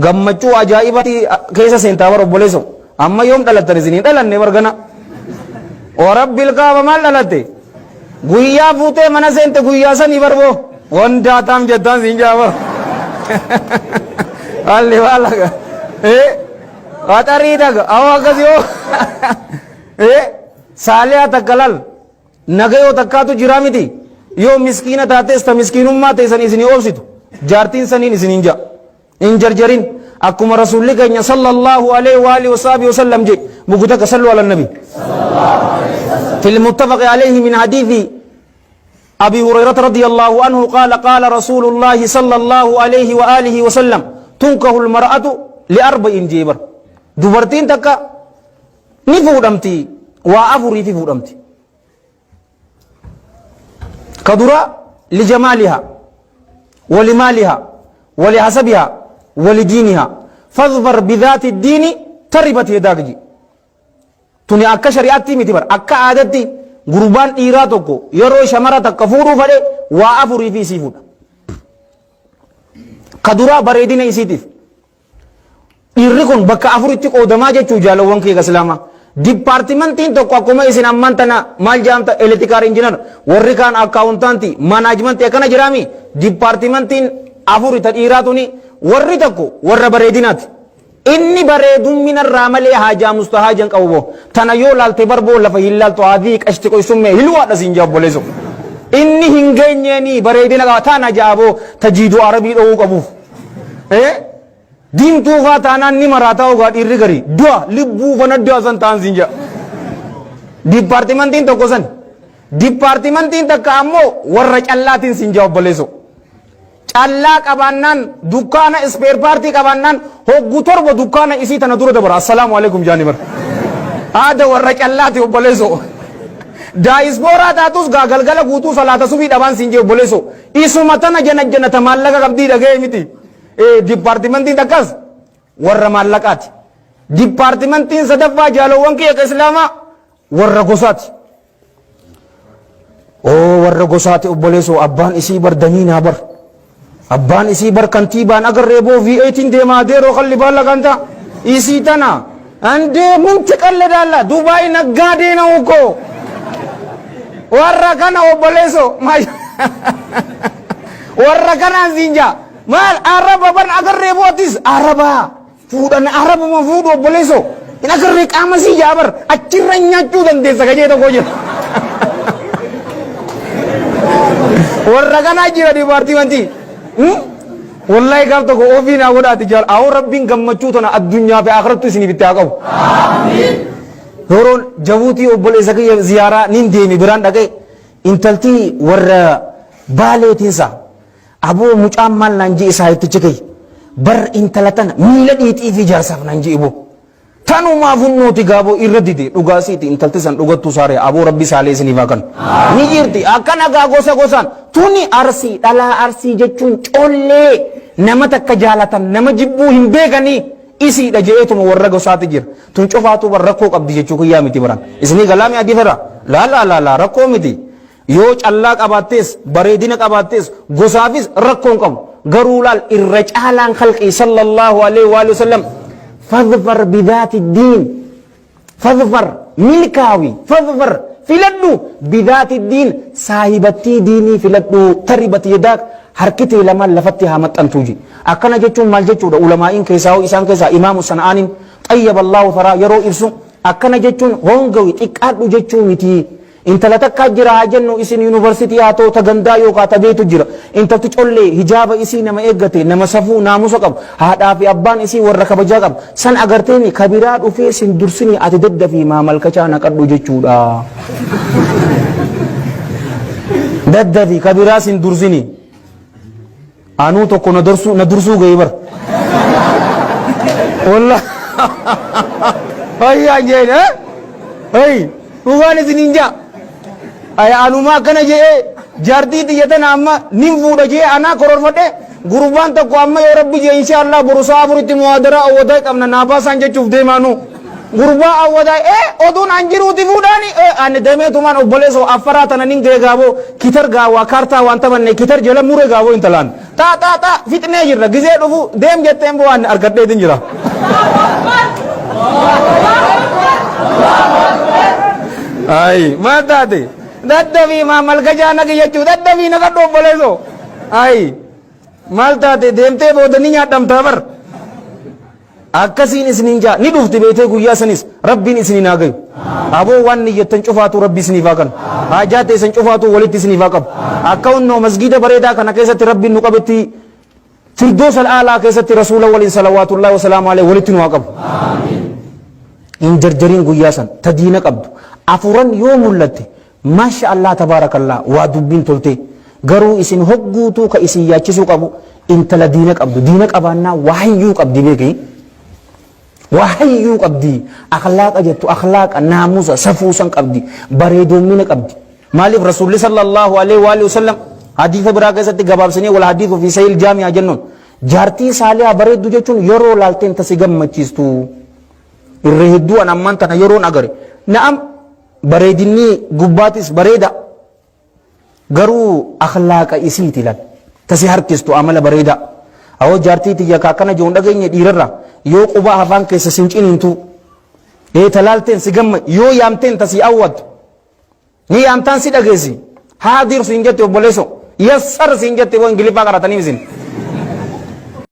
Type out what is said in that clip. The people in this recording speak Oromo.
Gammachuu ajaa'ibaatti keessa seentaa bar obboleesso. Amma yoom dhalattan isin hin dhalanne bar gana. Warabbil kaaba maal dhalatte? Guyyaa fuutee mana seente guyyaa sanii bar boo. Wandaa taam jettaan siin jaa bar. Alli baala. Eh? Qaxarii daga. Awwa akkasii hoo. Eh? Saaliyaa takka lal. Nagayoo takkaatu jiraa miti. Yoo miskiina taates ta miskiinummaa teessan isinii obsitu. Jaartiin saniin isiniin ja'a. Hin jarjarin. Akkuma Rasuulli keenya sallallahu alaihi wa alihi wasaabi wasallam jedhe muku takka sallu ala nabi. Fil muttafaqi alayhi min hadiisi أبي هريرة رضي الله عنه قال قال رسول الله صلى الله عليه وآله وسلم تنكه المرأة لأربع جيبر دبرتين تكا ni fuudhamti waa afuriifi fuudhamti ka dura lijamaaliha walimaaliha walihasabiha walidiiniha fadfar bidaati diini taribat yadaak ji tuni akka shari'aatti miti bar akka aadatti gurbaan dhiiraa tokko yeroo shamara takka fuudhuu fadhe waa afuriifi isii fuudha ka duraa bareedina isiitiif Dhiirri kun bakka afuritti qoodamaa jechuu jaalawwan kiyya islaamaa. Dipaartimantiin tokko akkuma isin ammaan tana maal jedhamta electrical engineer warri kaan akkaawuntaantii maanaajmantii akkana jiraami dipaartimantiin afuri ta dhiiraa tuni warri tokko warra bareedinaati. Inni bareedummina irraa malee haajaa mustahaajan qabu boo. Tana yoo laalte barboo lafa hin laaltu haadii qashti qoysummee hilwaadha siin jaa obboleesso. Inni hin geenyeeni bareedina qaba tana jaaboo tajiiduu arabii dhowuu qabuuf. Eh? Diimtuu faa taanaan ni maraataa ogaa dhiirri garii. Du'a libbuu fanaddaa san ta'an siin jedha. Diippaartimantiin tokko san. Diippaartimantiin takka ammoo warra callaatiin siin jedha obboleessoo. Callaa qabaannaan dukkaana ispeer paartii qabaannaan hoggu torba dukkaana isii tana dura dabara. Assalaamu alaikum jaani bara. Aada warra callaati obboleessoo. Daayispooraa taatus gaa galgala guutuu salaata subii dhabaan siin jee obboleessoo. Isuma tana janajjana ta maallaqa qabdii dhaga'ee miti. Dipaartimantiin takkas warra maallaqaati. Dipaartimantiin sadaffaa jaalowwan kiyya ka islaamaa warra gosaati. Oo warra gosaati obboleessoo abbaan isii bar damiinaa bar. Abbaan isii bar kantiibaan agarree boo V8 deemaa adeeroo kalli baalla kan ta'a. Isii tana. Andee munti qalle daalla Dubaay naggaadee na ukkoo. Warra kana obboleessoo. Warra kanaan siin jaa. Maal araba ban agarree bootis arabaa fuudhan arabuma fuudhu obboleessoo. Hin agarree qaama sii jaa bar achirra nyaachuu dandeessa kajee tokko jira. Warra kanaa jira dipaartimantii. Wallahi gaaf tokko ofii naa godhaati jaal. Awoo rabbiin gammachuu tana addunyaa fi akhirattu isiniif itti haa qabu. Yeroon Jabuutii obboleessa kiyya ziyaaraa nin deeme biraan dhaqee intalti warra baaleetiin sa aboo mucaan maal naan je'e saahibtichi kiyya bar intala tana miila dhiixii fi jaarsaaf naan je'e boo. Tanumaa funnooti gaaboo irra dide dhugaa siiti intalti san dhugattuu saaree aboo rabbi saalee isiniif haa kanu. Ni jirti akkana gaa gosa gosaan tuni arsii dhalaa arsii jechuun collee nama takka jaalatan nama jibbuu hin beekanii isiidha je'eetuma warra gosaati jira. Tun cufaatuu bar rakkoo qabdi jechuu kiyyaa miti baran. Isinii galaami adii fira laa laa laa laa rakkoo miti. Yoo callaa qabaattees, bareedina qabaattees, gosaafis rakkoo hin qabu. Garuu laal irra caalaan khalqii sallallahu alaihi wa sallam fadfar bidaati diin fadfar milkaawi fadfar filadhu bidaati diin saahibattii diinii filadhu taribat yadaak harki tee lamaan lafatti haa maxxantuu ji. Akkana jechuun maal jechuudha ulamaa'iin keessaa hoo isaan keessaa imaamu sana'aanin xayyaba Allahu tharaa yeroo ibsu akkana jechuun hoongawi xiqqaadhu jechuu mitii. Intala takkaa jira haa jennu isin university haa ta'u ta gandaa yookaa ta beetu jira. Intalti collee hijaaba isii nama eeggate nama safuu naamusa qabu haadhaa fi abbaan isii warra kabajaa qabu san agarteemi ka biraa dhufee sin dursinii ati daddafii maamalkachaa naqadhu jechuudha. Daddafi ka biraa sin dursinii. Anuu tokko na dursuu na dursuu ga'ee bara. Wallah. Hayyaa jeen eh? Hey, dhugaan isin hin jaa. Ay anuma akkana je'ee jaartii tiyya tana amma nin fuudha je'ee anaa kororfadhe gurbaan tokko amma yoo rabbi jee insha Allah boru sa'a afuritti muhaadaraa awwadaa qabna naa baasaan jechuuf deemaanu. Gurbaa awwadaa ee oduun an jiruuti fuudhaani ee ani demeetumaan obboleessoo affaraa tana nin gee gaaboo kitar gaawaa kaartaa waan taphanne kitar jala mure gaaboo intalaan. Xaa xaa xaa fixnee jirra gizee dhufu deem jetteen boo ani argadheetin jira. Ayi maal taate daddafii maa malkajaa naqi jechuu daddafii naqadhu obboleessoo. Ayi maal taate deemtee booda ni nyaadhamtaa bar. Akkasiin isiniin jaa ni dhufti beetee guyyaa sanis Rabbiin isiniin haa gayu. Aboo waan niyyattan cufaatuu Rabbi isiniif haa kanu. Haajaa teessan cufaatuu walitti isiniif haa qabu. Akka hunnoo masgiida bareedaa kana keessatti Rabbiin nu qabetti Firdoos al-aalaa keessatti Rasuula waliin salawaatullaahi wasalaamu alaihi walitti nu haa qabu. Hin jarjariin guyyaa san ta diina qabdu. Afuran yoo mul'atte Maasha Allah tabaarakallah waa dubbiin toltee garuu isin hogguutuu ka isin yaachisuu qabu intala diina qabdu diina qabaannaa waa hayyuu qabdi beeki waa hayyuu qabdi akhlaaqa jettu akhlaaqa naamusa safuu san qabdi bareedoommina qabdi maaliif rasuulli sallallahu alaihi wa alihi wasallam hadiisa biraa keessatti gabaabsinee wal hadiisu fi sahil jaami'a jennuun jaartii saalihaa bareeddu jechuun yeroo laalteen tasi gammachiistu irra hedduu an ammaan tana yeroon agare na'am Bareedinni gubbaatis bareeda garuu akhlaaqa isiiti lal ta si harkistu amala bareedaa awoo jaartii tiyya ka akkana jiru hin dhageenye dhiirarra yoo quba afaan keessa sin ciniintu ee ta laalteen si gamma yoo yaamteen ta si awwattu ni yaamtaan si dhageessi haadir siin jette obboleesso yassar siin jette boo ingiliffaa qaratanii isin